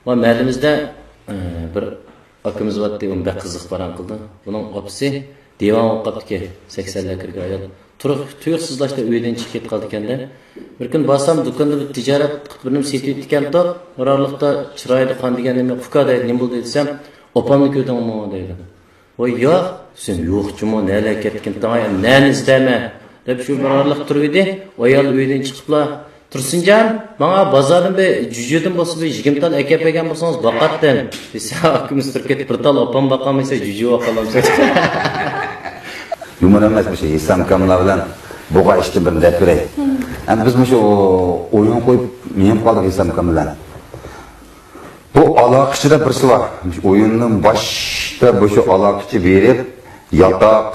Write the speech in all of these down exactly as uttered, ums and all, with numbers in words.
ۋە مەھەللىمىزدە، ئە، بىر ئاكىمىز بارتتى، ئۇنى بەك قىزىق پاراڭ قىلدى. بۇنىڭ ئاپىسى دىۋان بولۇپ قاپتىكەن، سەكسەنلەر كىرگەن ئايال. تۇرۇق-، تۇيۇقسىزلاشتا ئۆيدىن چىقىپ كېتىپ قالىدىكەن-دە. بىر كۈنى بارسام، دۇكاندا بىر تىجارەت قىلىپ بىر نېمە سېتىۋېتىدىكەنتۇق. بىر ئارىلىقتا چىرايىدا قان دېگەن نېمە، ئۇكا دەيدۇ، نېمە بولدى دېسەم، ئاپامنى كۆردۈڭمۇ دەيدۇ. ۋاي ياق، دېسەم، يوق جۇمۇ، نەلەر كەتكىن تاڭاي، نەنى ئىزدەيمەن دەپ شۇ بىر ئارىلىق تۇرۇۋىدى. ئايال ئۆيدىن چىقىپلا، تۇرسۇنجان، ماڭا بازاردىن بىر جۇجۇدىن بولسا بىر يىگىرمە تال ئەكەپ بەرگەن بولسىڭىز باقاتتىم دېسە، ئاكىمىز تۇرۇپ كېتىپ، بىر تال ئاپام باقالمىسا جۇجۇ باقالامسەن؟ يۇمۇر ئەمەس، مۇشۇ ھېسام ئاكاملار بىلەن بولغان ئىشتىن بىرنى دەپ بېرەي. ئەمدى بىز مۇشۇ ئويۇن قويۇپ مېڭىپ قالدۇق ھېسام ئاكام بىلەن. بۇ ئالاقىچىدا بىرسى بار. مۇشۇ ئويۇندىن باشتا مۇشۇ ئالاقىچى بېرىپ، ياتاق،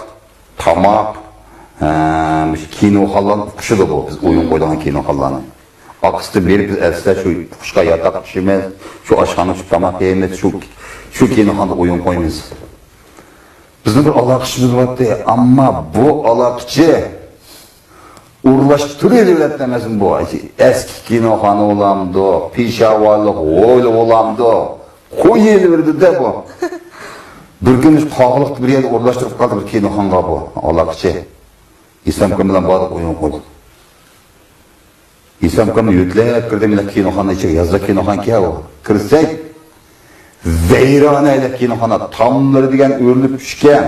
تاماق، ھە، مۇشۇ كىنوخانلارنى ئۇقۇشىدۇ بۇ، بىز ئويۇن قويىدىغان كىنوخانلارنى. ئاقىسىدىن بېرىپ بىز ئەسلى شۇ ئۇقۇشقا ياتاق ئۇقۇشىمىز، شۇ ئاشخانىغا چۈشۈپ تاماق يەيمىز، شۇ، شۇ كىنوخانىدا ئويۇن قويىمىز. بىزنىڭ بىر ئالاقىچىمىز بارتتى، ئەمما بۇ ئالاقىچى ئورۇنلاشتۇرۇۋېرىۋېرەتتى ئەمەسمۇ بۇ؟ ئەسكى كىنوخانا بولامدۇ، پېشاۋالىق ھويلا بولامدۇ؟ قويۇۋېرىۋېرىدۇ-دە بۇ. بىر كۈنى قاغىلىقتا بىر يەردە ئورۇنلاشتۇرۇپ قالدى بىر كىنوخانىغا بۇ ئالاقىچى. ھېسام ئاكام بىلەن باردۇق، ئويۇن قويدۇق. ھېسام ئاكامنى يۆتلەپ كىردىم، مەن كىنوخانا ئىچىگە، يازلىق كىنوخانىكەن ئۇ. كىرسەك، ۋەيرانە ھېلىقى كىنوخانا، تاملىرى دېگەن ئۆرۈلۈپ چۈشكەن.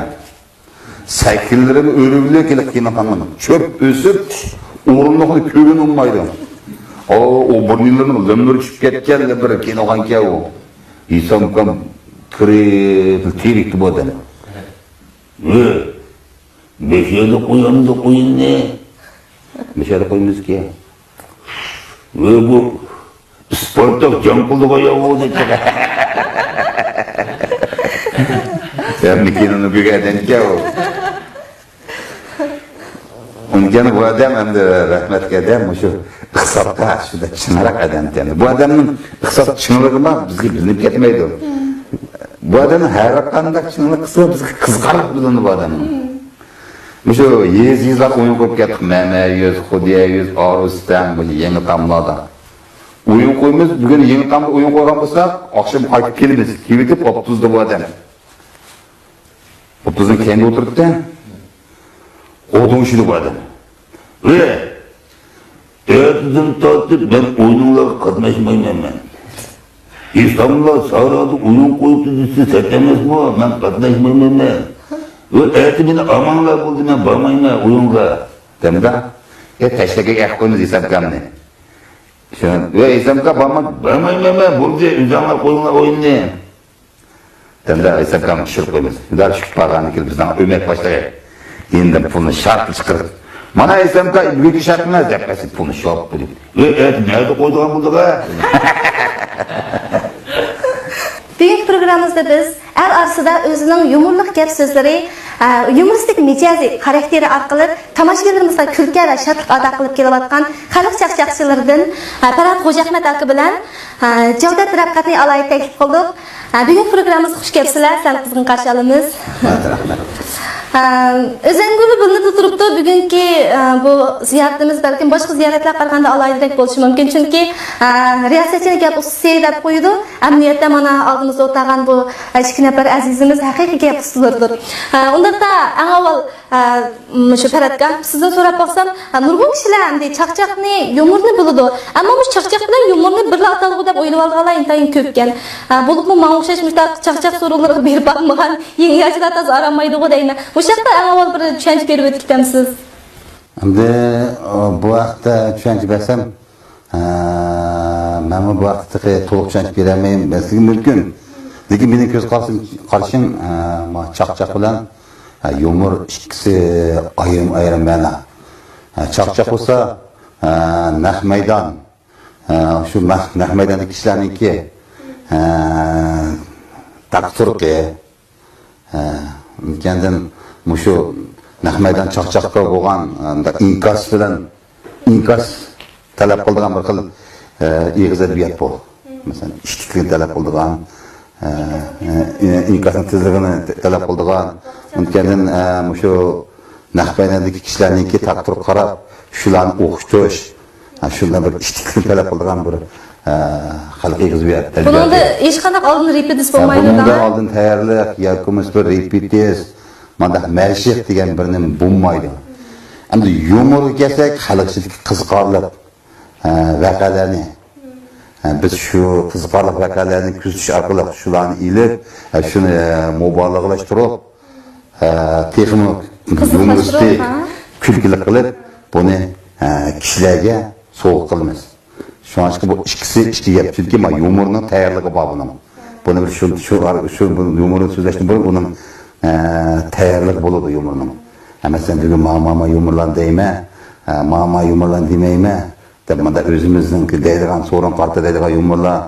سەكىنلىرىمۇ ئۆرۈلۈك ھېلىقى كىنوخانىنىڭ. چۆپ ئۆسۈپ، ئورۇندۇقنى كۆرگىلى بولمايدۇ. ئۇ، ئۇ بۇرنىلىرىنىڭ لۆمۈرى چۈشۈپ كەتكەن بىر كىنوخانىكەن ئۇ. ھېسام ئاكام كىرىپ تېرىكتى بۇ ئادەم. ۋە بەش يەردە قويامدۇ ئويۇننى؟ بەش يەردە قويىمىزكى. ۋە بۇ ئىسپارتاك جەڭ قىلىدىغان ياۋۇ دەپ. يا مىكىنىنى كۆرگەن ئادەمكەن ئۇ. ئۇنىڭ بۇ ئادەم ئەمدى رەھمەتلىك ئادەم، مۇشۇ ئىقتىسادتا شۇنداق چىڭراق ئادەمكەن. بۇ ئادەمنىڭ ئىقتىساد چىڭلىقىمۇ بىزگە بىلىنىپ كەتمەيدۇ. بۇ ئادەمنىڭ ھەر قانداق چىڭلىقى بىزگە قىزىقارلىق بىلىنىدۇ بۇ ئادەمنىڭ. مۇشۇ يېزا-يېزىلاردا ئويۇن قويۇپ كەتتۇق. مەمەيۈز، خۇديەيۈز، ئارۇسىتەن، مۇشۇ يېڭى تاملاردا. ئويۇن قويىمىز، بۈگۈن يېڭى تامدا ئويۇن قويغان بولساق، ئاخشام قايتىپ كېلىمىز. كېلىۋېتىپ ئاپتوبۇستا بۇ ئادەم. ئاپتوبۇسنىڭ كەينىدە ئولتۇرۇپتۇ. ئوتۇن ئىچىدە بۇ ئادەم. ۋە ئەتىدىن تارتىپ مەن ئويۇنلارغا قاتناشمايمەن مەن. ھېساملار سارادا ئويۇن قويۇپتۇ دېسە سەت ئەمەسمۇ؟ مەن قاتناشمايمەن مەن. ۋە ئەتە مېنى ئاماڭلار بولدى، مەن بارمايمەن ئويۇنغا. دەمدە، ئە، تەشتەكەگە ئەقىپ قويىمىز ھېسام ئاكامنى. شۇ، ۋە ھېسام ئاكا بارما-، بارمايمەن مەن، بولدى، ئۆزۈڭلار قويۇڭلار ئويۇننى. دەمدە ھېسام ئاكامنى چۈشۈرۈپ قويىمىز. شۇنداق چۈشۈپ بارغاندىن كېيىن بىزنىڭ ئۆمەك باشلىقى يېنىدىن پۇلنى شارتلا چىقىرىپ، مانا ھېسام ئاكا، بۈگۈنكى شارتىڭىز دەپ بەرسە پۇلنى شوپ قىلىپ. ۋە ئەتە نەدە قويىدىغان بولدۇق ھە؟ بۈگۈنكى پروگراممىمىزدا بىز ئەل ئارىسىدا ئۆزىنىڭ يۇمۇرلۇق گەپ سۆزلىرى، ئە، يۇمۇرىستىك مىجەزى، خاراكتېرى ئارقىلىق تاماشىبىنلىرىمىزغا كۈلكە ۋە شادلىق ئاتا قىلىپ كېلىۋاتقان خەلق چاقچاقچىلىرىدىن، ئە، پەرھات خوجاھمەت ئاكا بىلەن، ئە، جەۋدەت رەپقەتنى ئالاھىدە تەكلىپ قىلدۇق. ئە، بۈگۈنكى پروگراممىمىزغا خۇش كەپسىلەر، سەل قىزغىن قارشى ئالىمىز. رەھمەت، رەھمەت. ئە، ئۆزەڭگۈلى بىلىنىپ تۇرۇپتۇ، بۈگۈنكى، ئە، بۇ زىيارىتىمىز بەلكىم باشقا زىيارەتلەرگە قارىغاندا ئالاھىدىرەك بولۇشى مۇمكىن، چۈنكى، ئە، رىياسەتچىنى گەپ ئۇستىسى دەپ قويىدۇ. ئەمەلىيەتتە مانا ئالدىمىزدا ئولتۇرغان بۇ ئىككى نەپەر ئەزىزىمىز ھەقىقىي گەپ ئۇستىلىرىدۇر. ئە، ئۇنداقتا ئەڭ ئاۋۋال، ئە، مۇشۇ پەرھات ئاكا، سىزدىن سوراپ باقسام، ئە، نۇرغۇن كىشىلەر ئەمدى چاقچاقنى، يۇمۇرنى بىلىدۇ. ئەمما مۇشۇ چاقچاق بىلەن يۇمۇرنى بىرلا ئاتالغۇ دەپ ئويلىۋالغانلار ئىنتايىن كۆپكەن. ئە، بولۇپمۇ ماڭا ئوخشاش مۇشۇنداق چاقچاق سورۇنلىرىغا بېرىپ باقمىغان يېڭى ياشلار تازا ئارامايدىغۇ دەيمەن. مۇشۇ ھەقتە ئەڭ ئاۋۋال بىر چۈشەنچە بېرىپ ئۆتۈپ كېتەمسىز؟ ئەمدى، ئە، بۇ ھەقتە چۈشەنچە بەرسەم، ئە، مەنمۇ بۇ ھەقتە تېخى تولۇق چۈشەنچە بېرەلمەيمەن دېسىگە مۇمكىن. لېكىن مېنىڭ كۆز قارىشىم، قارىشىم، ئە، ما-، چاقچاق بىلەن، ئە، يۇمۇر ئىككىسى ئايرىم-ئايرىم مەنا. ئە، چاقچاق بولسا، ئە، نەق مەيدان، ئە، شۇ نەق، نەق مەيداندىكى كىشىلەرنىڭكى، ئە، تەقدىر تۇرقى، ھە، ئىككىنچىدىن، مۇشۇ نەق مەيدان چاقچاققا بولغان، ئە، مۇنداق ئىنكاس بىلەن، ئىنكاس تەلەپ قىلىدىغان بىر خىل، ئە، ئېغىز ئەدەبىيات بۇ. مەسىلەن، ئىتتىكلىكنى تەلەپ قىلىدىغان، ئە، ئە، ئىنكاسنىڭ تېزلىكىنى تەلەپ قىلىدىغان. ئىككىنچىدىن، ئە، مۇشۇ نەق مەيداندىكى كىشىلەرنىڭكى تەقدىرىگە قاراپ، شۇلارنى ئوخشىتىش، ھە، شۇنداق بىر ئىتتىكلىكنى تەلەپ قىلىدىغان بىر، ئە، خەلقىي خىزمەت. بۇنىڭدا ھېچقانداق ئالدىن رېپېتىس ھە، بولمايدۇ بۇنىڭدا دا؟ ئالدىن تەييارلىق ياكى بولمىسا بىر رېپېتىس، مانداق مەشىق دېگەن بىر نېمە بولمايدۇ. ئەمدى يۇمۇرغا كەلسەك، خەلق ئىچىدىكى قىزىقارلىق، ھە، ۋەقەلەرنى، ھە، بىز شۇ قىزىقارلىق ۋەقەلەرنى كۆزىتىش ئارقىلىق شۇلارنى ئېلىپ، ھە، شۇنى، ھە، مۇبالىغىلەشتۈرۈپ، ھە، تېخىمۇ قىزىقلاشتۇرۇپ، يۇمۇرىستىك، ھە، كۈلكىلىك قىلىپ، بۇنى، ھە، كىشىلەرگە سوۋغا قىلىمىز. شۇڭلاشقا بۇ ئىككىسى ئىككى گەپ. چۈنكى ما يۇمۇرنىڭ تەييارلىقى بار بۇنىڭ. بۇنى بىر شۇ، شۇ، شۇ بۇ يۇمۇرنى سۆزلەشتىن بۇرۇن بۇنىڭ، ئە، تەييارلىقى بولىدۇ يۇمۇرنىڭ. ھە، مەسىلەن، بۈگۈن ما، ما، ما يۇمۇرلارنى دەيمەن، ھە، ما، ما يۇمۇرلارنى دېمەيمەن دەپ، مۇنداق ئۆزىمىزنىڭكى دەيدىغان، سورۇن قارتا دەيدىغان يۇمۇرلار،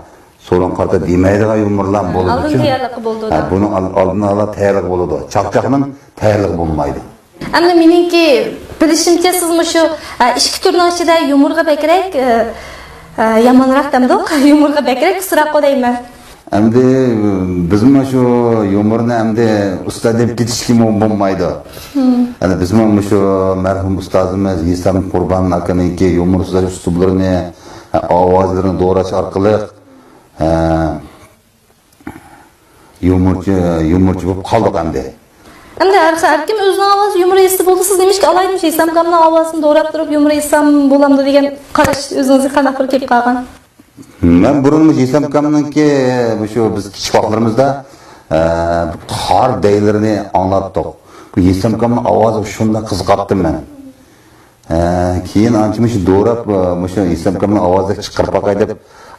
سورۇن قارتا دېمەيدىغان يۇمۇرلار بولىدۇ. ئالدىن تەييارلىقى بولىدۇ ھە، دا. بۇنىڭ ئال-، ئالدىن ئالا تەييارلىقى بولىدۇ. چاقچاقنىڭ تەييارلىقى بولمايدۇ. ئەمدى مېنىڭكى بىلىشىمچە، سىز مۇشۇ، ئە، ئىككى تۈرنىڭ ئىچىدە يۇمۇرغا بەكرەك، ئە، ئە، يامانراق دەمدۇق، يۇمۇرغا بەكرەك ئۇستىراققۇ دەيمەن. ئەمدى بىزمۇ شۇ يۇمۇرنى ئەمدى ئۇستا دەپ كېتىشكىمۇ بولمايدۇ. ئەمدى بىزمۇ مۇشۇ مەرھۇم ئۇستازىمىز ھېسام قۇربان ئاكىنىڭكى يۇمۇر سۆزلەش ئۇسلۇبلىرىنى، ئاۋازلىرىنى دوراش ئارقىلىق، ئە، يۇمۇرچى، يۇمۇرچى بولۇپ قالدۇق ئەمدى. ئەمدى ھەر، ھەر كىم ئۆزىنىڭ ئاۋازى يۇمۇر ئېيتسا بولىدۇ. سىز نېمىشقا ئالايدۇ مۇشۇ ھېسام ئاكامنىڭ ئاۋازىنى دوراپ تۇرۇپ يۇمۇر ئېيتسام بولامدۇ دېگەن قاراش ئۆزىڭىزگە قانداق بىر كېلىپ قالغان؟ مەن بۇرۇن مۇشۇ ھېسام ئاكامنىڭكى، مۇشۇ بىز كىچىك ۋاقىتلىرىمىزدا، ئە، تار دەيلىرىنى ئاڭلاتتۇق. بۇ ھېسام ئاكامنىڭ ئاۋازىغا شۇنداق قىزىقاتتىم مەن. ھە، كېيىن ئانچە مۇشۇ دوراپ، مۇشۇ ھېسام ئاكامنىڭ ئاۋازىدەك چىقىرىپ باقاي دەپ،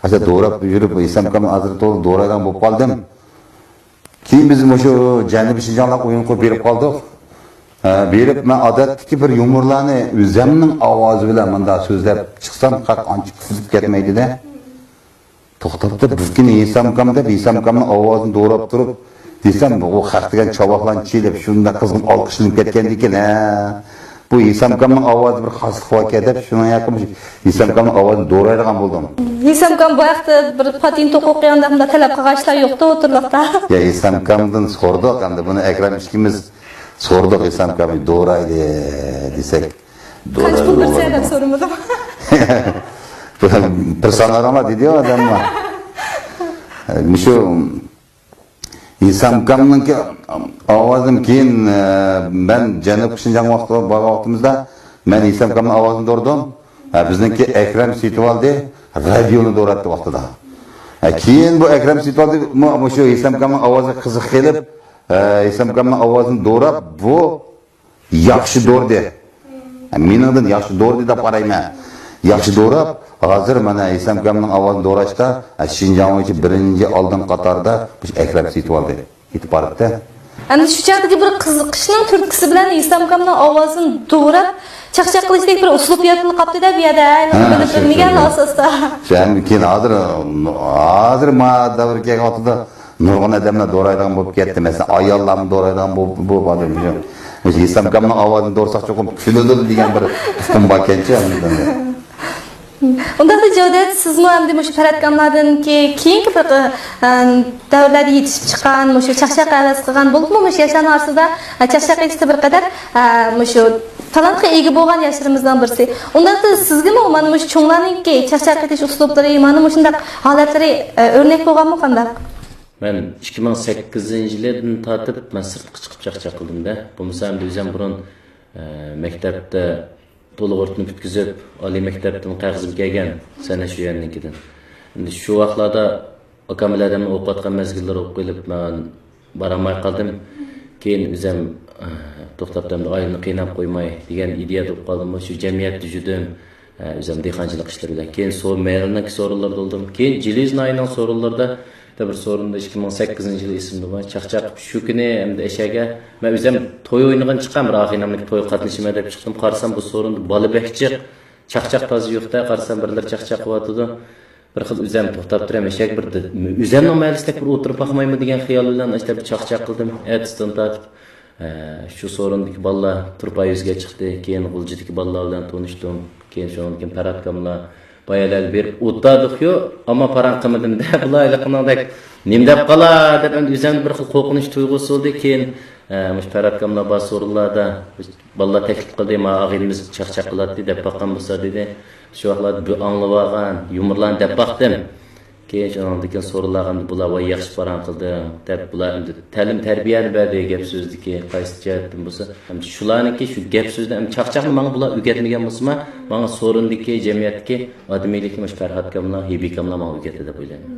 ئاشۇ دوراپ يۈرۈپ، ھېسام ئاكامنىڭ ئازرى تولا دورايدىغان بولۇپ قالدىم. كېيىن بىز مۇشۇ جەنۇبىي شىنجاڭلارغا ئويۇن قويۇپ بېرىپ قالدۇق. ھە، بېرىپ مەن ئادەتتىكى بىر يۇمۇرلارنى ئۆزەمنىڭ ئاۋازى بىلەن مۇنداق سۆزلەپ چىقسام، خەق ئانچە كۈلۈپ كەتمەيدىدە. توختاپتۇ، بىر كۈنى ھېسام ئاكام دەپ، ھېسام ئاكامنىڭ ئاۋازىنى دوراپ تۇرۇپ دېسەم، بۇ خەق دېگەن چاۋاقلانچى دەپ شۇنداق قىزغىن ئالقىشلىنىپ كەتكەندىكىن، ھە. بۇ ھېسام ئاكامنىڭ ئاۋازى بىر خاسلىق باركەن دەپ، شۇنىڭ ھەققىدە ھېسام ئاكامنىڭ ئاۋازىنى دورايدىغان بولدۇم. ھېسام ئاكام بۇ ھەقتە بىر پاتېنت ھوقۇقى يانداق مۇنداق تەلەپ قىلغان ئىشلار يوقتۇ ئوتتۇرىلىقتا. يا، ھېسام ئاكامدىن سورىدۇق، ئەمدى بۇنى ئەكرەم ئىككىمىز سورىدۇق، ھېسام ئاكام دورايلى دېسەك. قانچە پۇل بېرىسەن دەپ سورىمىدىم. بىر سانايلى دېدى ئادەممۇ. مۇشۇ ھېسام ئاكامنىڭكى ئاۋازىدىن كېيىن، ئە، مەن جەنۇبىي شىنجاڭ ۋاقتىدا بارغان ۋاقتىمىزدا مەن ھېسام ئاكامنىڭ ئاۋازىنى دورىدىم. ھە، بىزنىڭكى ئەكرەم سېتىۋالدى، رادىيونى دوراتتى ۋاقتىدا. ھە، كېيىن بۇ ئەكرەم سېتىۋالدى مۇ-، مۇشۇ ھېسام ئاكامنىڭ ئاۋازىغا قىزىقىپ قېلىپ، ھە، ھېسام ئاكامنىڭ ئاۋازىنى دوراپ، بۇ ياخشى دورىدى. مېنىڭدىن ياخشى دورىدى دەپ قارايمەن. ياخشى دوراپ، ھازىر مانا ھېسام ئاكامنىڭ ئاۋازىنى دوراشتا، شىنجاڭ بويىچە بىرىنچى ئالدىن قاتاردا مۇشۇ ئەكرەم سېتىۋالدى. يېتىپ باراتتى. ئەمدى شۇ چاغدىكى بىر قىزىقىشنىڭ تۈرتكىسى بىلەن ھېسام ئاكامنىڭ ئاۋازىنى دوراپ، چاقچاق قىلىشتەك بىر ئۇسلۇب يارىتىلىپ قاپتۇ-دە بۇ يەردە. ھە، بىلىپ شۇ، بىلمىگەن شۇ. ئاساستا. شۇ، ئەمدى كېيىن ھازىر، ھازىر ما دەۋر كەلگەن ۋاقتىدا نۇرغۇن ئادەملەر دورايدىغان بولۇپ كەتتى. مەسىلەن، ئاياللارمۇ دورايدىغان بولۇپ، بولۇپ ھازىر مۇشۇ، مۇشۇ ھېسام ئاكامنىڭ ئاۋازىنى دورىساق چوقۇم كۈلىدۇ دېگەن بىر ئۇقۇم باركەنچۇ. ئۇنداقتا جەۋدەت، سىزمۇ ئەمدى مۇشۇ پەرھات ئاكاملاردىنكى كېيىنكى بىر، ئە، دەۋرلەردە يېتىشىپ چىققان، مۇشۇ چاقچاق ھەۋەس قىلغان، بولۇپمۇ مۇشۇ ياشلارنىڭ ئارىسىدا، ئە، چاقچاق ئېيتىشتا بىر قەدەر، ئە، مۇشۇ تالانتقا ئىگە بولغان ياشلىرىمىزنىڭ بىرسى. ئۇنداقتا سىزگىمۇ مانا مۇشۇ چوڭلارنىڭكى چاقچاق ئېيتىش ئۇسلۇبلىرى، مانا مۇشۇنداق ھالەتلىرى، ئە، ئۆرنەك بولغانمۇ قانداق؟ مەن ئىككى مىڭ سەككىزىنچى يىلدىن تارتىپ مەن سىرتقا چىقىپ چاقچاق قىلدىم-دە. بولمىسا ئەمدى ئۆزۈم بۇرۇن، ئە، مەكتەپتە تولا ئورتىنى پۈتكۈزۈپ، ئالىي مەكتەپتىن قەغىزىم كەلگەن، سەنە شۇ يەرنىڭكىدىن. ئەمدى شۇ ۋاقىتلاردا ئاكام بىلەن ئادەمنى ئوقۇۋاتقان مەزگىللىرى بولۇپ قېلىپ، مەن بارالماي قالدىم. كېيىن ئۆزۈم، ئە، توختاپ ئەمدى ئائىلىنى قىيناپ قويماي دېگەن ئىدىيەدە بولۇپ قالدىم. شۇ جەمئىيەتتە يۈردۈم. ئە، ئۆزۈم دېھقانچىلىق ئىشلىرى بىلەن. كېيىن سو-، مەھەللىنىڭكى سورۇنلىرىدا بولدۇم. كېيىن جىلى ناھىيىنىڭ سورۇنلىرىدا بىر سورۇندا ئىككى مىڭ سەككىزىنچى يىلى ئېسىمدە بار. چاقچاق شۇ كۈنى ئەمدى ئەشەگە مەن ئۆزۈم توي ئوينىغىلى چىققان، بىر ئاخىنىمنىڭ توي قاتنىشىمەن دەپ چىقتىم. قارىسام بۇ سورۇندا بالا بەك جىق، چاقچاق تازا يوق-دە. قارىسام بىرلىرى چاقچاق قىلىۋاتىدۇ. بىر خىل ئۆزۈم توختاپ تۇرۇپ، ئەشەگە بىر دە-، ئۆزۈمنىڭ مەھەللىسىدەك بىر ئولتۇرۇپ باقمايمۇ دېگەن خىيال بىلەن ئاشۇنداق بىر چاقچاق قىلدىم. ئەتىسىدىن تارتىپ، ئە، شۇ سورۇندىكى بالىلار تۇرپان يۈزگە چىقتى، كېيىن غۇلجىدىكى بالىلار بىلەن تونۇشتۇم، كېيىن شۇنىڭدىن كېيىن پەرھات ئاكاملار، بايا ھېلى بېرىپ ئولتۇردۇقچۇ، ئەمما پاراڭ قىلمىدىم دە، بۇلار ھېلىقىنىڭدەك نېمە دەپ قالا دەپ، ئەمدى ئۆزۈمدە بىر خىل قورقۇنچ تۇيغۇسى بولدى. كېيىن، ئە، مۇشۇ پەرھات ئاكاملار بار سورۇنلاردا، بالىلار تەكلىپ قىلدى، ما ئاغىنىمىز چاقچاق قىلاتتى دەپ باققان بولسا دېدى. شۇ ۋاقىتلاردا بىر ئاڭلىۋالغان يۇمۇرلارنى دەپ باقتىم. كېيىن شۇنىڭدىن كېيىن سورۇنلارغا ئەمدى بۇلار ۋاي ياخشى پاراڭ قىلدىڭ دەپ، بۇلار ئەمدى تەلىم تەربىيەنى بەردى، گەپ سۆزدىكى قايسى جەھەتتىن بولسا. ئەمدى شۇلارنىڭكى شۇ گەپ سۆزىنى، ئەمدى چاقچاقنى ماڭا بۇلار ئۆگەتمىگەن بولسىمۇ، ماڭا سورۇندىكى، جەمئىيەتتىكى ئادىمىيلىكنى مۇشۇ پەرھات ئاكاملار، ھېبى ئاكاملار ماڭا ئۆگەتتى دەپ ئويلايمەن.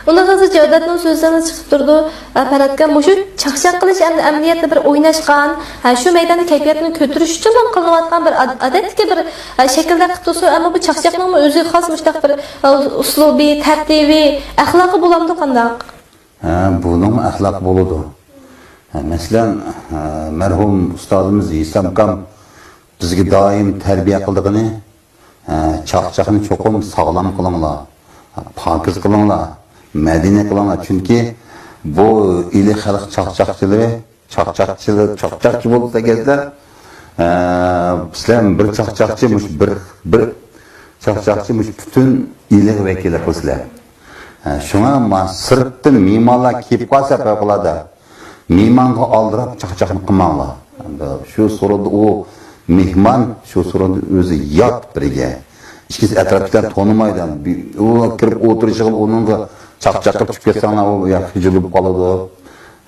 ئۇنداق قىلسا جەۋدەتنىڭ سۆزىدىن چىقىپ تۇرىدۇ، ئە، پەرھات ئاكا، مۇشۇ چاقچاق قىلىش ئەمدى ئەمەلىيەتتە بىر ئويناشقان، ھە، شۇ مەيداندا كەيپىياتنى كۆتۈرۈش ئۈچۈن قىلىنىۋاتقان بىر ئاد-، ئادەتتىكى بىر، ئە، شەكىلدە قىلىپ تۇرسا، ئەمما بۇ چاقچاقنىڭمۇ ئۆزىگە خاس مۇشۇنداق بىر، ئە، ئۇسلۇبى، تەرتىپى، ئەخلاقى بولامدۇ قانداق؟ ھە، بۇنىڭمۇ ئەخلاقى بولىدۇ. ھە، مەسىلەن، ھە، مەرھۇم ئۇستازىمىز ھېسام ئاكام بىزگە دائىم تەربىيە قىلىدىغىنى، ھە، چاقچاقنى چوقۇم ساغلام قىلىڭلار، پاكىز قىلىڭلار، مەدەنىي قىلىڭلار. چۈنكى بۇ ئىلى خەلق چاقچاقچىلىرى، چاقچاقچىلار، چاقچاقچى بولدى دېگەنسىلەر، ھە، سىلەر بىر چاقچاقچى، مۇشۇ بىر، بىر چاقچاقچى، مۇشۇ پۈتۈن ئىلىغا ۋەكىللىك قىلىسىلەر. ھە، شۇڭا ما سىرتتىن مېھمانلار كېلىپ قالسا پەۋقۇلئاددە، مېھمانغا ئالدىراپ چاقچاقنى قىلماڭلار. ئەمدى شۇ سورۇندا ئۇ مېھمان، شۇ سورۇندا ئۆزى يات بىرگە. ئىككىسى ئەتراپتىكىلەر تونۇمايدۇ. بى-، ئۇ كىرىپ ئولتۇرۇشىغا ئۇنىڭغا چاقچاق قىلىپ چۈشۈپ كەتسەڭلار، ئۇ يا خىجىل بولۇپ قالىدۇ.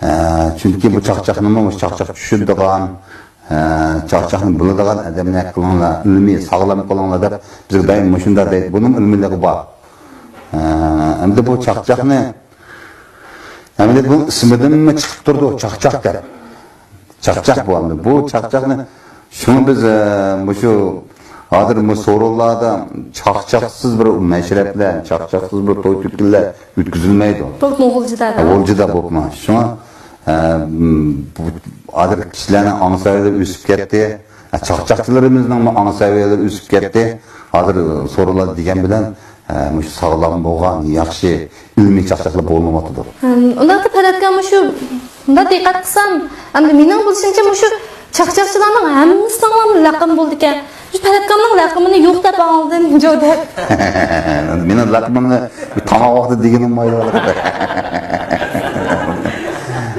ھە، چۈنكى بۇ چاقچاقنىمۇ چاقچاق چۈشۈرىدىغان، ھە، چاقچاقنى بىلىدىغان ئادەملەر قىلىڭلار، ئىلمىي ساغلام قىلىڭلار دەپ بىزگە دائىم مۇشۇنداق دەيدۇ. بۇنىڭ ئىلمىيلىقى بار. ھە، ئەمدى بۇ چاقچاقنى ئەمدى بۇ ئىسمىدىنمۇ چىقىپ تۇرىدۇ، چاقچاق دەپ. چاقچاق بۇ ئەمدى. بۇ چاقچاقنى، شۇڭا بىز، ئە، مۇشۇ ھازىر مۇشۇ سورۇنلاردا چاقچاقسىز بىر مەشرەپلەر، چاقچاقسىز بىر توي تۆكۈنلەر ئۆتكۈزۈلمەيدۇ. بولۇپمۇ غۇلجىدا. ھە، غۇلجىدا بولۇپمۇ. شۇڭا، ئە، م، بۇ ھازىر كىشىلەرنىڭ ئاڭسىۋىلىرى ئۆسۈپ كەتتى. ھە، چاقچاقچىلىرىمىزنىڭمۇ ئاڭسىۋىلىرى ئۆسۈپ كەتتى. ھازىر سورۇنلار دېگەن بىلەن، ھە، مۇشۇ ساغلام بولغان، ياخشى ئىلمىي چاقچاقلار بولمايۋاتىدۇ. ھىم، ئۇنداقتا پەرھات ئاكا، مۇشۇ، مۇنداق دىققەت قىلسام، ئەمدى مېنىڭ بىلىشىمچە، مۇشۇ چاقچاقچىلارنىڭ ھەممىسىنىڭ لەقىمى بولىدىكەن. مۇشۇ پەرھات ئاكامنىڭ لەقىمىنى يوق دەپ ئاڭلىدىم، جودەك. مېنىڭ لەقىمىمنى تاماق ۋاقتىدا دېگىنىم مايلىق.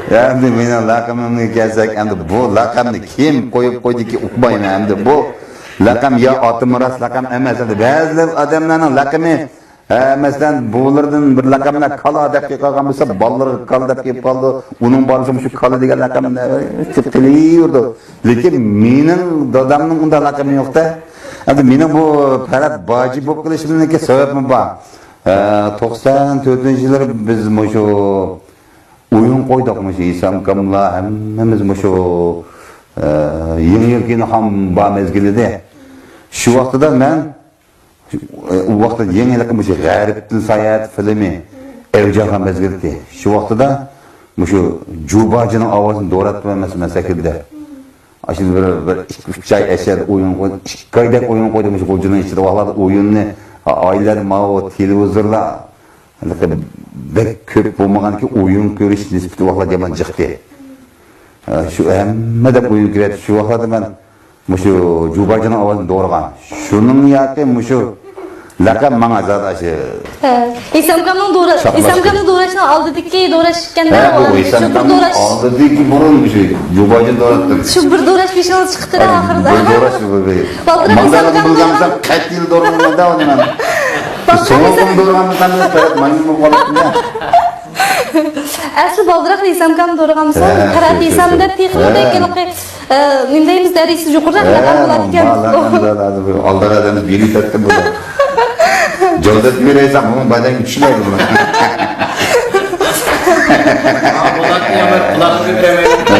ئەمدى مېنىڭ لەقىمىمگە كەلسەك، ئەمدى بۇ لەقەمنى كىم قويۇپ قويدىكى ئۇقمايمەن. ئەمدى بۇ لەقەم يا ئاتىمۇرات لەقەم ئەمەس. ئەمدى بەزىلەر ئادەملەرنىڭ لەقىمى، ھە، مەسىلەن، بۇلىرىدىن بىر لەقەملەر كالا دەپ قالغان بولسا، بالىلىرىغا كالا دەپ قېلىپ قالىدۇ. ئۇنىڭ بالىسى مۇشۇ كالا دېگەن لەقەمنى قېلىۋېرىدۇ. لېكىن مېنىڭ دادامنىڭ ئۇنداق لەقىمى يوق-دە. ئەمدى مېنىڭ بۇ پەرھات باجى بولۇپ قېلىشىمنىڭكى سەۋەبىمۇ بار. ئە، توقسان تۆتىنچى يىللىرى بىز مۇشۇ ئويۇن قويدۇق، مۇشۇ ھېسام ئاكاملار ھەممىمىز مۇشۇ، ئە، يېڭى يىل كېيىن خام بار مەزگىلىدە. شۇ ۋاقتىدا مەن، ئۇ ۋاقىتتا يېڭى ھېلىقى مۇشۇ غەربتىن ساياھەت فىلىمى ئەۋج ئالغان مەزگىل ئىدى. شۇ ۋاقتىدا مۇشۇ جۇباجىنىڭ ئاۋازىنى دوراپ تۇرۇۋەرمەسمۇ مەن سەھنىدە. ئاشۇ بىر، بىر ئىككى، ئۈچ ئاي ئەشەدە ئويۇن قويدۇم، ئىككى ئايدەك ئويۇن قويدۇم مۇشۇ غۇلجىنىڭ ئىچىدە. ۋاقىتلاردا ئويۇننى ئائىلىلەر ماۋۇ تېلېۋىزورلار ھېلىقى بەك كۆپ بولمىغانكى ئويۇن كۆرۈش نىسبىتى ۋاقىتلار يامان جىقتى. شۇ ھەممە دەپ ئويۇن كۆرەتتى. شۇ ۋاقىتلاردا مەن مۇشۇ جۇباجىنىڭ ئاۋازىنى دورىغان. شۇنىڭ ياكى مۇشۇ لەقەم ماڭا زادى ئاشۇ. ھە. ھېسام ئاكامنىڭ دورا-، شاپماس ھېسام ئاكامنىڭ دوراشنىڭ ئالدىدىكى دوراش ئىكەن-دە، ھە، بۇ ئۇ ھېسام شۇ بىر ئاكامنىڭ دوراش. ئالدىدىكى بۇرۇن مۇشۇ جۇباجىنى دوراپ تۇردى. شۇ بىر دوراش بېشىڭىزغا چىقىپتۇ-دە، ھە، ئاخىرىدا. بىر دوراش بۇ، بۇ. بالدۇرراق ماڭا ھېسام ئاكامنىڭ بىلگەنسەم قەتئىي دورىمايمەن-دە ئۇنى مەن. بالدۇرراق سوغۇقتىن ھېسام دورىغانمىسام، مەن مايمۇن بولۇپ قالاتتىم-دە. ئەسلى بالدۇرراق ھېسام ئاكامنى دورىغانمىسام، ھە، قەرەت شۇ، شۇ، ھېسام شۇ. دەپ تېخىمۇ ھە. بەك ھېلىقى، ئە، نېمە دەيمىز، دەرىجىسى يۇقىرىراق ھە، لەقەم بولاتتىكەن. ئالدىراق ئادەمنى بېرىپ كەتتىم بۇ. جودەت بېرەيسەن، بۇنىڭ بەدەنگە چۈشمەيدۇ بۇنىڭ. بولاتنى يامان قۇلاقنى كۆتۈرەلمەيدۇ. ھە،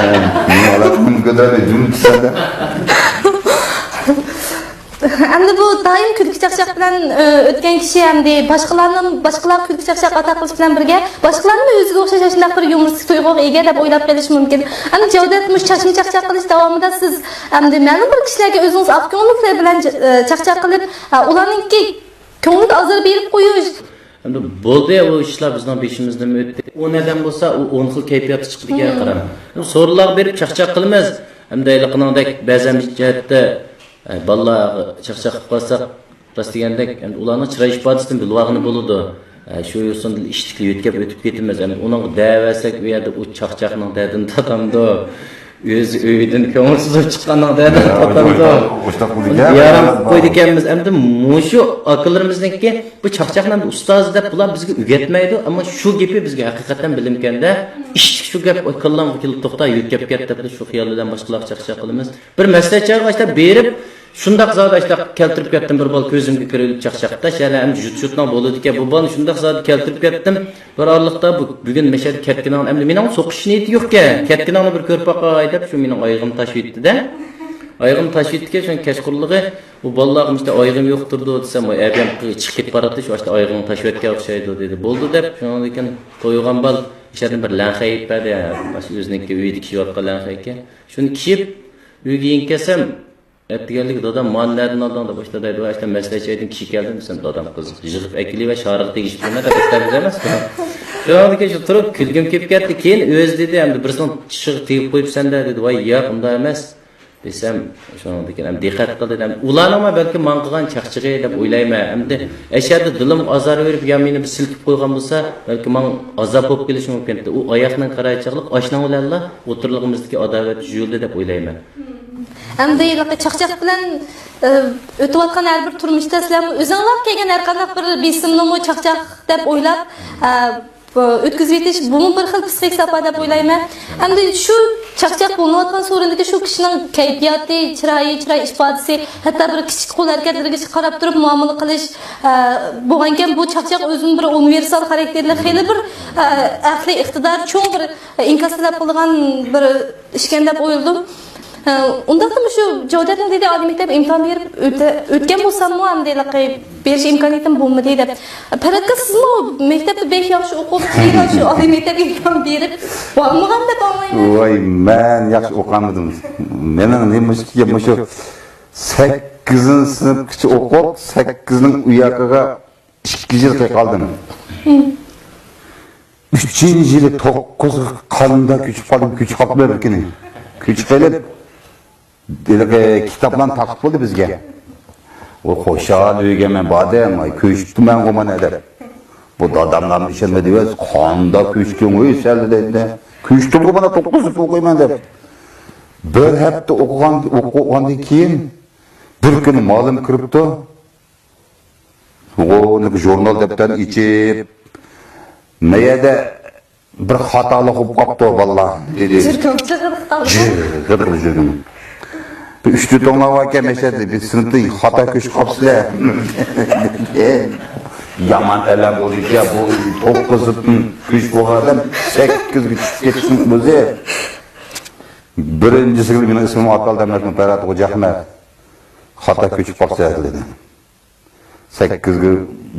نېمە قۇلاقنى كۆتۈرەلمەي، جۇمۇپ چۈشسەم-دە. ئەمدى بۇ دائىم كۈلكە چاقچاق بىلەن، ئۆ، ئۆتكەن كىشى ئەمدى باشقىلارنىڭ، باشقىلارغا كۈلكە چاقچاق ئاتا قىلىش بىلەن بىرگە، باشقىلارمۇ ئۆزىگە ئوخشاش ئاشۇنداق بىر يۇمۇرىستىك تۇيغۇغا ئىگە دەپ ئويلاپ قېلىشى مۇمكىن. ئەمدى جەۋدەت مۇشۇ چاچما چاقچاق قىلىش داۋامىدا سىز ئەمدى مەلۇم بىر كىشىلەرگە ئۆزىڭىز ئاق كۆڭۈللۈكلەر بىلەن، ئە، چاقچاق قىلىپ، ئە، ئۇلارنىڭكى كۆڭلىگە ئازار بېرىپ قويۇش. ئەمدى بولدى، ئۇ ئىشلار بىزنىڭ بېشىمىزدىنمۇ ئۆتتى. ئون ئادەم بولسا، ئۇ ئون خىل كەيپىياتتا چىقىدىكەن، قاراڭ. سورۇنلارغا بېرىپ چاقچاق قىلىمىز. ئەمدى ھېلىقىنىڭدەك بەزەن جەھەتتە، ئە، بالىلارغا چاقچاق قىلىپ قالساق، راست دېگەندەك، ئەمدى ئۇلارنىڭ چىراي ئىپادىسىدىن بىلىۋالغىلى بولىدۇ. ئە، شۇ يوسۇندىن ئىشتىكلا يۆتكەپ ئۆتۈپ كېتىمىز. ئەمدى ئۇنىڭغا دەۋەرسەك، ئۇ يەردە ئۇ چاقچاقنىڭ دەردىنى تاتامدۇ؟ ئۆزى ئۆيدىن كۆڭۈلسىز بولۇپ چىققاننىڭ دەردىنى تاتامدۇ؟ ئۇنى بىئارام قىلىپ قويىدىكەنمىز. ئەمدى مۇشۇ ئاكىلىرىمىزنىڭكى بۇ چاقچاقنى ئەمدى ئۇستاز دەپ بۇلار بىزگە ئۆگەتمەيدۇ، ئەمما شۇ گېپى بىزگە ھەقىقەتەن بىلىمكەندە، ئىشتىك شۇ گەپ كاللامغا كېلىپ توختاي، يۆتكەپ كەت دەپلا شۇ خىيال بىلەن باشقىلارغا چاقچاق قىلىمىز. بىر مەسلىھەت چاغىغا ئاشتا بېرىپ، شۇنداق زادى ئاشتا كەلتۈرۈپ كەتتىم، بىر بال كۆزۈمگە كىرىۋېلىپ چاقچاقداش، يەنە ئەمدى جۇت-جۇتنىڭ بولىدىكەن، بۇ بالنى شۇنداق زادى كەلتۈرۈپ كەتتىم. بىر ئارىلىقتا بۇ، بۈگۈن مەشەدە كەتكىنىڭ، ئەمدى مېنىڭ سوقۇش نىيىتى يوقكەن، كەتكىنىڭنى بىر كۆرۈپ باقاي دەپ، شۇ مېنىڭ ئايىغىم تاشىۋېتتى-دە. ئايىغىم تاشىۋېتتىكەن، شۇنىڭ كەچقۇرۇنلۇقى، بۇ بالىلارغا مۇشۇنداق ئايىغىم يوق تۇرىدۇ دېسەم، ئۇ ئەبىيام چىقىپ كېتىپ باراتتى، شۇ ئاشتا ئايىغىڭ تاشىۋەتكەن ئوخشايدۇ دېدى. بولدى دەپ، شۇنىڭدىن كېيىن تويغان بال ئىچەردىن بىر لەڭخەي ئېلىپ بەردى، ئاشۇ ئۆزىنىڭكى ئۆيىدە كىيىۋاتقان لەڭخەي ئىكەن. شۇنى كىيىپ، ئۆيگە يېنىپ كەلسەم، ئەتىگەنلىكى دادام مانا نەدىن ئالدىڭ دەپ باشلاپ دەيدۇ. ئاشتا مەسلىھەت جايىدىن كىيىپ كەلدىم دېسەم، دادام قىزىق يىغىپ ئەكېلىۋە شارىغا تېگىشىپ كەلمە دەپ ئېيتىپ ئەمەس. شۇنىڭدىن كېيىن شۇ تۇرۇپ كۈلگۈم كېلىپ كەتتى. كېيىن ئۆزى دېدى، ئەمدى بىرسىنىڭ چىشىغا تېگىپ قويۇپسەن-دە دېدى. ۋاي ياق، ئۇنداق ئەمەس دېسەم، شۇنىڭدىن كېيىن ئەمدى دىققەت قىلدى. ئەمدى ئۇلارنىڭمۇ بەلكىم ماڭا قىلغان چاقچىقى دەپ ئويلايمەن. ئەمدى ئەشەدە دىلىم ئازار بېرىپ يا مېنى بىر سىلكىپ قويغان بولسا، بەلكىم ماڭا ئازاب بولۇپ قېلىشى مۇمكىن ئىدى. ئۇ ئاياغنىڭ قارايچاقلىق ئاشۇنىڭ بىلەنلا ئوتتۇرىلىقىمىزدىكى ئاداۋەت يۇيۇلدى دەپ ئويلايمەن. ئەمدى ھېلىقى چاقچاق بىلەن، ئە، ئۆتۈۋاتقان ھەر بىر تۇرمۇشتا سىلەرمۇ ئۆزۈڭلار كەلگەن ھەر قانداق بىر بېسىمنىمۇ چاقچاق دەپ ئويلاپ، ئە، ئۆتكۈزۈۋېتىش، بۇمۇ بىر خىل پسىخىك ساپا دەپ ئويلايمەن. ئەمدى شۇ چاقچاق بولۇنۇۋاتقان سورۇندىكى شۇ كىشىنىڭ كەيپىياتى، چىرايى، چىراي ئىپادىسى، ھەتتا بىر كىچىك قول ھەرىكەتلىرىگىچە قاراپ تۇرۇپ مۇئامىلە قىلىش، ئە، بولغانىكەن، بۇ چاقچاق ئۆزىنىڭ بىر ئۇنىۋېرسال خاراكتېرلىك، خېلى بىر، ئە، ئەقلىي ئىقتىدارى چوڭ بىر ئىنكاس تەلەپ قىلىدىغان بىر ئىشكەن دەپ ئويلىدىم. ئە، ئۇنداقتا مۇشۇ جاۋدەتنىڭ دېدى، ئالىي مەكتەپ ئىمتىھان بېرىپ ئۆتە-، ئۆتكەن بولساممۇ، ئەمدى ھېلىقى بېرىش ئىمكانىيىتىم بولمىدى دەپ. پەرھات ئاكا، سىزمۇ مەكتەپتە بەك ياخشى ئوقۇپ، بەك ياخشى ئالىي مەكتەپ ئىمتىھان بېرىپ بولمىغان دەپ ئاڭلايمەن. ۋاي، مەن ياخشى ئوقۇمىدىم. مېنىڭ نېمىشقا مۇشۇ سەككىزىنچى سىنىپقىچە ئوقۇپ، سەككىزنىڭ ئۇ ياقىغا ئىككى يىل قالدىم. ئۈچىنچى يىلى توققۇزغا قانداق كۆچۈپ قالدىم، كۆچۈپ قاپتىمەن بىر كۈنى. كۆچۈپ قېلىپ، ھېلىقى كىتابلارنى تارقىتىپ بولدى بىزگە. ئۇ خۇشال ئۆيگە مەن باردىم، ئاي، كۆچۈپتىمەنغۇ مانا دەپ. بۇ داداملارمۇ ئىشەنمەيدۇ، قانداق كۆچتۈڭ ئۆي سەن دەيدۇ. كۆچتۈمغۇ مانا، توققۇزىنچى سىنىپتا ئوقۇيمەن دەپ. بىر ھەپتە ئوقۇغان، ئوقۇغاندىن كېيىن بىر كۈنى مۇئەللىم كىرىپتۇ. ئۇنىڭ ژۇرنال دەپتەرنى ئېچىپ، «مەيەدە بىر خاتالىق بولۇپ قاپتۇ، بالىلار» دېدى. جىركىڭ جىغىلىپ قالدى. جىغىلىپ جىغىلىپ. «بىر ئۈچ تۆت ئوغلان باركەن، مەشەدە بىر سىنىپتا خاتا كۆچۈپ قاپسىلەر.» يامان ئەلەم بولدىكەن، بۇ توققۇزدىن كۆچۈپ بولغان ئادەم سەككىزگە چۈشۈپ كېتىشنىڭ ئۆزى. بىرىنچىسىگە مېنىڭ ئىسمىم ئاتالدى ئەمەسمۇ، پەرھات خوجا ئەخمەت. «خاتا كۆچۈپ قاپسىلەر» دېدى. «سەككىزگە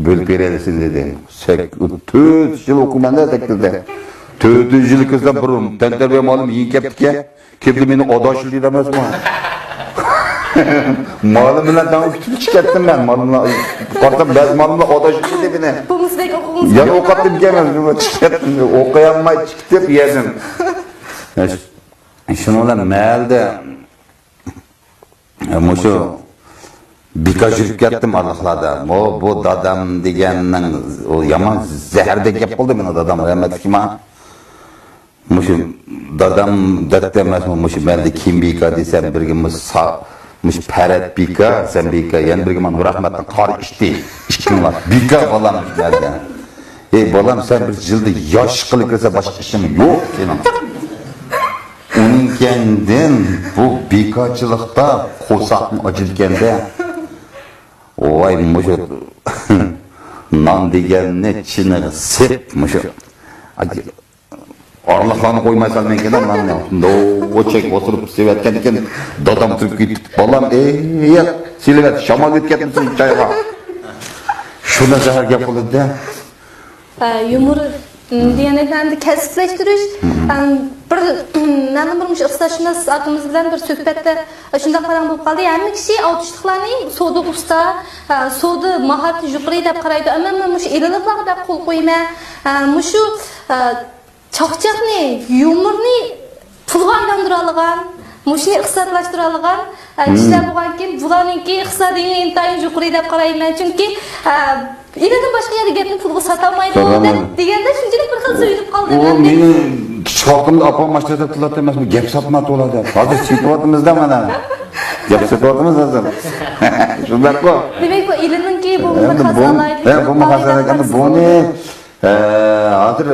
بۆلۈپ بېرەيلى سېنى» دېدى. سەك-، تۆت يىل ئوقۇيمەن-دە سەككىزدە. تۆتىنچى يىلى كىرسەم، بىر تەنتەربىيە مۇئەللىمى يېڭى كەپتىكەن. كېلىپ مېنى ئاداش دېدى ئەمەسمۇ؟ مۇئەللىم بىلەن تەڭ كۈتۈپ چىقىپ كەتتىم مەن. مۇئەللىملار، قارىسام، بەزى مۇئەللىملار ئاداش دېدى مېنى. بۇمۇسىدەك ئوقۇغۇڭىز يەنە ئوقۇتتىم ئىكەن مەن، چىقىپ كەتتىم. ئوقۇيالماي چىقىپ كەتتىم يەردىن. شۇنىڭ بىلەن مەھەلدە مۇشۇ بىكار يۈرۈپ كەتتىم ئارىلىقلاردا. بۇ، بۇ دادام دېگەننىڭ، ئۇ يامان زەھەردەك گەپ قىلدى مېنىڭ دادام، رەھمەتلىك ما. مۇشۇ دادام دەپتۇ ئەمەسمۇ، مۇشۇ مەندە كىم بىكار دېسەم، بىرگە مۇشۇ سا-، مۇشۇ پەرھات بىكار، سەن بىكار، يەنە بىرگە مانا نۇرئەخمەتنىڭ قارى ئىتى. ئىككىڭلار بىكار بالام مەندە. ئەي بالام، سەن بىر جىلدا ياشلىققىلا كىرسە، باشقا ئىشىڭ يوق سېنىڭ. ئۇنىڭ كەينىدىن بۇ بىكارچىلىقتا قورساقمۇ ئاچىدىكەن-دە. ۋاي، مۇشۇ نان دېگەننى چىنىغا سېپ، مۇشۇ ئارىلىقلارنى قويماي سالمايكەن ناننى. نوچەك ئولتۇرۇپ سېۋەتكەن ئىكەن، دادام تۇرۇپ كېتىپ، بالام، ئېي، سېلىۋەت، شامال ئۆتۈپ كەتمىسۇن چايغا. شۇنداق زەھەر گەپ قىلىدۇ-دە. ئە، يۇمۇر، م، دېگەندەك، ئەمدى كەسىپلەشتۈرۈش، ئەم، بىر، مەلۇم بىر مۇشۇ ئىقتىسادشۇناس ئاكىمىز بىلەن بىر سۆھبەتتە شۇنداق پاراڭ بولۇپ قالدى. ھەممە كىشى ئالتۇشلۇقلارنى سودىدا ئۇستا، ئە، سودا ماھارىتى يۇقىرى دەپ قارايدۇ. ئەمما مەن مۇشۇ ئېلىلىقلارغا دەپ قول قويىمەن. ئە، مۇشۇ، ئە، چاقچاقنى، يۇمۇرنى پۇلغا ئايلاندۇرالىغان، مۇشۇنى ئىقتىسادلاشتۇرالىغان، ئە، كىشىلەر بولغانكىن، بۇلارنىڭكى ئىقتىسادىي ئىنتايىن يۇقىرى دەپ قارايمەن. چۈنكى، ئە، ئىلىدىن باشقا يەردە گەپنى پۇلغا ساتالمايدۇ دەپ دېگەندە شۇنچىلىك بىر خىل سۆيۈنۈپ قالدىم. ئۇ مېنى كىچىك ۋاقتىمدا ئاپام ماشىنا دەپ تىللاپ ئەمەسمۇ، گەپ ساتما تولا دەپ. ھازىر سېتىۋاتىمىز-دە مانا. گەپ سېتىۋاتىمىز ھازىر. شۇنداققۇ؟ دېمەك، بۇ ئىلىنىڭكى بۇ بىر خاسالىقى، بۇ خاسالىقى، بۇنى، ئە، ھازىر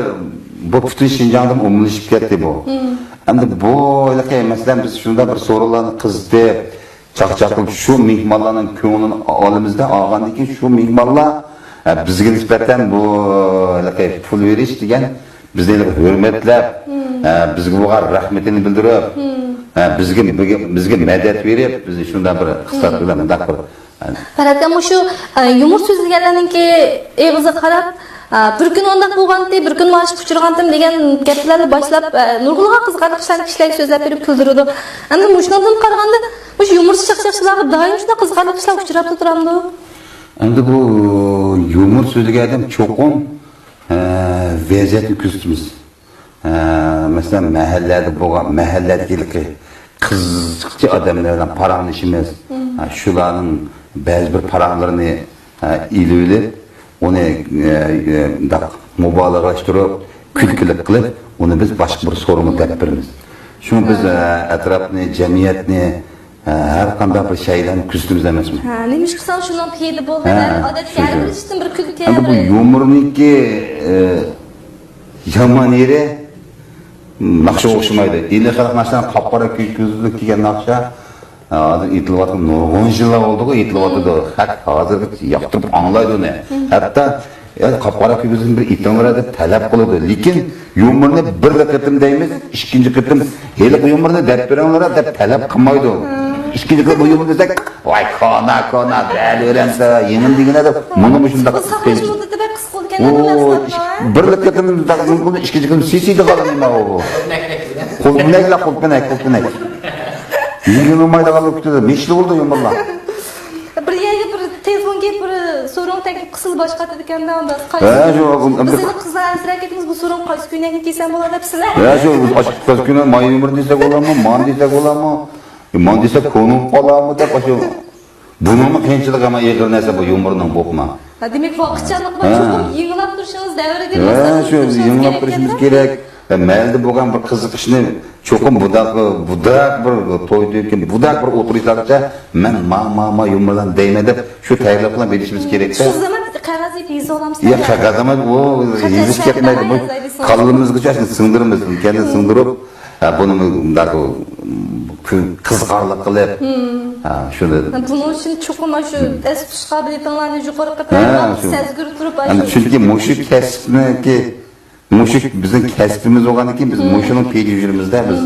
بۇ پۈتۈن شىنجاڭدا ئومۇملىشىپ كەتتى بۇ. ئەمدى بۇ ھېلىقى، مەسىلەن، بىز شۇنداق بىر سورۇنلارنى قىزىتىپ، چاقچاق قىلىپ، شۇ مېھمانلارنىڭ كۆڭلىنى ئالىمىزدا، ئالغاندىن كېيىن شۇ مېھمانلار، ئە، بىزگە نىسبەتەن بۇ، ھېلىقى، پۇل بېرىش دېگەن، بىزنى ھېلىقى ھۆرمەتلەپ، ئە، بىزگە بولغان رەھمىتىنى بىلدۈرۈپ، ئە، بىزگە، بىزگە، بىزگە مەدەت بېرىپ، بىزنى شۇنداق بىر ئىقتىساد بىلەن مۇنداق بىر، ئە، پەرھات ئاكا، مۇشۇ، ئە، يۇمۇر سۆزلىگەنلەرنىڭكى ئېغىزىغا قاراپ، ئە، بىر كۈن ئۇنداق بولغانتى، بىر كۈن مانا شۇ ئۇچرىغانتىم دېگەن گەپلەرنى باشلاپ، ئە، نۇرغۇنلىغان قىزىقارلىق ئىشلارنى كىشىلەرگە سۆزلەپ بېرىپ كۈلدۈرىدۇ. ئەمدى مۇشۇنىڭدىن قارىغاندا، مۇشۇ يۇمۇرچى چاقچاقچىلارغا دائىم شۇنداق قىزىقارلىق ئىشلار ئۇچراپلا تۇرامدۇ؟ ئەمدى بۇ يۇمۇر سۆزلىگەن ئادەم چوقۇم، ئە، ۋەزىيەتنى كۆزىتىمىز. ئە، مەسىلەن، مەھەللەدە بولغان، مەھەللەدىكى قىزىقچى ئادەملەر بىلەن پاراڭلىشىمىز. ئە، شۇلارنىڭ بەزى بىر پاراڭلىرىنى، ئە، ئېلىۋېلىپ، ئۇنى، ئە، ئە، مۇنداق مۇبالىغىلەشتۈرۈپ، كۈلكىلىك قىلىپ، ئۇنى بىز باشقا بىر سورۇنغا دەپ بېرىمىز. شۇڭا بىز، ئە، ئەتراپنى، جەمئىيەتنى، ئە، ھەر قانداق بىر شەيلەرنى كۆزىتىمىز ئەمەسمۇ؟ ھە، نېمىشقا دېسەڭ شۇنىڭ پېيىدە بولدى دەپ، ئادەتتىكى ھەر بىر ئىشتىن بىر كۈلكە ئەمدى بۇ يۇمۇرنىڭكى، ئە، يامان يېرى، ناخشىغا ئوخشىمايدۇ. ئىلى خەلق ناخشىلارنى قاپقارا كۆزلۈك كىيگەن ناخشا، ھازىر ئېيتىلىۋاتقان نۇرغۇن يىللار بولدىغۇ، ئېيتىلىۋاتىدۇ. خەق ھازىرغىچە ياقتۇرۇپ ئاڭلايدۇ ئۇنى. ھەتتا، يا، قاپقارا كۆزلۈكنى بىر ئېيتىڭلار دەپ تەلەپ قىلىدۇ. لېكىن يۇمۇرنى بىر قېتىم دەيمىز، ئىككىنچى قېتىم ھېلىقى يۇمۇرنى دەپ بېرىڭلار دەپ تەلەپ قىلمايدۇ. ئىككىنچى قېتىم بۇ يۇمۇرنى دېسەك، ۋاي، كونا، كونا، بەلىۋېرەمسە، يېڭىنى دېگىنە دەپ، مۇنى مۇشۇنداق بۇ ساقلاش مۇددىتى بەك قىسقا بولىدىكەن، ئۇ، بىر قېتىم داقىزىنى قىلدى، ئىككىنچى قېتىم سېسىيدى قالدى نېمە ئۇ. قۇلپىنەكلە، قۇلپىنەك، قۇلپىنەك. يېڭىلمايدىغانلىق كۈتىدۇ، مېشىلى بولدى يۇمۇرلار. بىر يەرگە بىر تېلېفون كېلىپ، بىر سورۇن تەكلىپ قىلسىلا باشقا ئاتىدىكەن-دە، ئۇنداق قايسى، ھە، شۇ، بىز ئەمدى قىزلار ئەنسىرەپ كېتىمىز، بۇ سورۇن قايسى كۆينەكنى كىيسەم بولار دەپ سىلەر. ھە، شۇ، بىز ئاشۇ قىز كۆينەك، ماي يۇمۇر دېسەك بولامۇ، مان دېسەك بولامۇ، مان دېسەك كونا بولۇپ قالامۇ دەپ، ئاشۇ بۇنىڭمۇ قىيىنچىلىقى ھەم ئېغىر نەرسە بۇ يۇمۇرنىڭ بولۇپمۇ. ھە، دېمەك، ۋاقىتچانلىقنى ھە. چوقۇم يېڭىلاپ تۇرۇشىڭىز، دەۋرگە ھە، ماسلىشىپ شۇ تۇرۇشىڭىز يېڭىلاپ كېرەك تۇرۇشىمىز ئىكەن. كېرەك. ھە، مەھەللىدە بولغان بىر قىزىقىشنى چوقۇم بۇنداق، بۇنداق بىر توي تۆكۈن، بۇنداق بىر ئولتۇرۇشلارغىچە مەن ما، ما، ما يۇمۇرلارنى دەيمەن دەپ شۇ تەييارلىق بىلەن بېرىشىمىز كېرەكتە. شۇ زامان قەغەز يېزىپ يېزىۋالامسىلەر يا يا؟ قەغەز ئەمەس، ئۇ قەغەز يېزىش كەتمەيدۇ. بۇ يازايدۇ سورۇن. كاللىمىزغىچە شۇنى سىڭدۈرىمىز. كەينىدىن سىڭدۈرۈپ، ھە، بۇنى مۇنداق قىزىقارلىق قىلىپ، ھە، شۇنى. بۇنىڭ ئۈچۈن چوقۇم شۇ ھەس تۇتۇش قابىلىيىتىڭلارنى يۇقىرى قىلىپ، ھە، شۇ. سەزگۈر تۇرۇپ، ھەم ئاشۇ چۈنكى مۇشۇ كەسىپنىڭكى، مۇشۇ بىزنىڭ كەسپىمىز بولغاندىن كېيىن، بىز مۇشۇنىڭ پېيىدە يۈرىمىزدە بىز.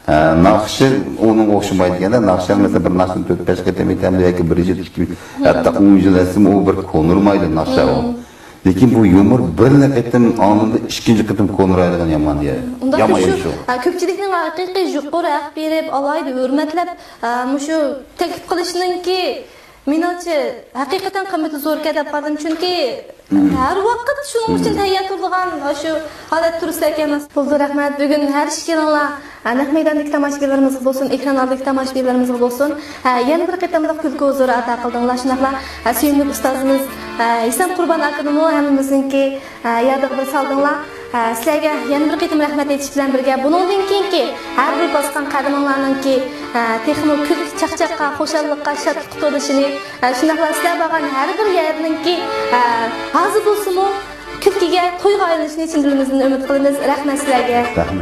ھە، ناخشا ئۇنىڭغا ئوخشىمايدىكەن-دە، ناخشا مەسىلەن، بىر ناخشىنى تۆت-بەش قېتىم ئېيتامدۇ ياكى بىر يىل، ئىككى يىل، ھەتتا ئون يىل ئېيتسىمۇ، ئۇ بىر كونىرىمايدۇ ناخشا ئۇ. لېكىن بۇ يۇمۇر بىرلا قېتىم ئاڭلىنىدۇ، ئىككىنچى قېتىم كونىرايدىغان يامان يەر. ئۇنداقتا يامان شۇ، يەر شۇ. ھە، كۆپچىلىكنىڭ ھەقىقىي يۇقىرى ھەق بېرىپ، ئالاھىدە ھۆرمەتلەپ، ھە، مۇشۇ تەكلىپ قىلىشنىڭكى، مېنىڭچە، ھەقىقەتەن قىممىتى زوركەن دەپ قارىدىم. چۈنكى ھەر ۋاقىت شۇنىڭ ئۈچۈن تەييار تۇرىدىغان شۇ ھالەت تۇرسا ئىكەن. بولدى، رەھمەت. بۈگۈن ھەر ئىككىلىڭلار، ھە، نەق مەيداندىكى تاماشىبىنلىرىمىزغا بولسۇن، ئېكران ئالدىدىكى تاماشىبىنلىرىمىزغا بولسۇن، ھە، يەنە بىر قېتىملىق كۈلكە ھۇزۇرى ئاتا قىلدىڭلار. شۇنداقلا، ھە، سۆيۈملۈك ئۇستازىمىز، ھە، ھېسام قۇربان ئاكىنىمۇ ھەممىمىزنىڭكى، ھە، يادىغا بىر سالدىڭلار. ھە، سىلەرگە يەنە بىر قېتىم رەھمەت ئېيتىش بىلەن بىرگە، بۇنىڭدىن كېيىنكى ھەر بىر باسقان قەدىمىڭلارنىڭكى، ھە، تېخىمۇ كۈلكە چاقچاققا، خۇشاللىققا، شادلىققا تولۇشىنى، ھە، شۇنداقلا سىلەر بارغان ھەر بىر يەرنىڭكى، ھە، ھازا بولسىمۇ كۈلكىگە، تويغا ئايلىنىشىنى چىن دىلىمىزدىن ئۈمىد قىلىمىز. رەھمەت سىلەرگە. رەھمەت.